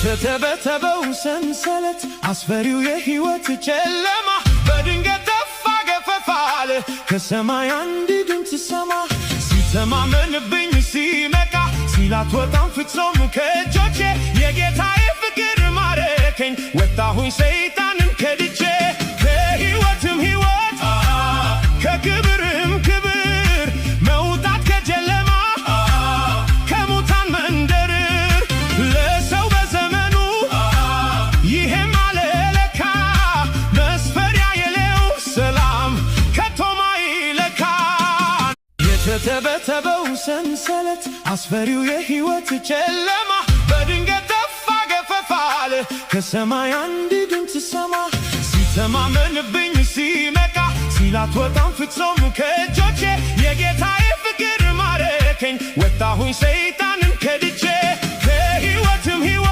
የተተበተበው ሰንሰለት፣ አስፈሪው የሕይወት ጨለማ በድንገት ጠፋ፣ ገፈፍ አለ። ከሰማይ አንድ ድምፅ ሰማ፣ ሲተማመንብኝ ሲነቃ፣ ሲላት ወጣም ፍጹም ከእጆቼ። የጌታዬ ፍቅር ማረከኝ፣ ወጣሁኝ ሰይጣንን ከድቼ። ከሕይወትም ሕይወት፣ ከክብርም ክብር፣ መውጣት ከጨለማ፣ ከሙታን መንደር። ለሰው በዘመኑ ይሄም አለ ለካ፣ መስፈሪያ የሌለው ሰላም ከቶ ማይለካ። የተተበተበው ሰንሰለት፣ አስፈሪው የሕይወት ጨለማ በድንገት ጠፋ፣ ገፈፍ አለ። ከሰማይ አንድ ድምፅ ሰማ፣ ሲተማመንብኝ ሲነቃ፣ ሲላት ወጣም ፍጹም ከእጆቼ። የጌታዬ ፍቅር ማረከኝ፣ ወጣሁኝ ሰይጣንን ከድቼ።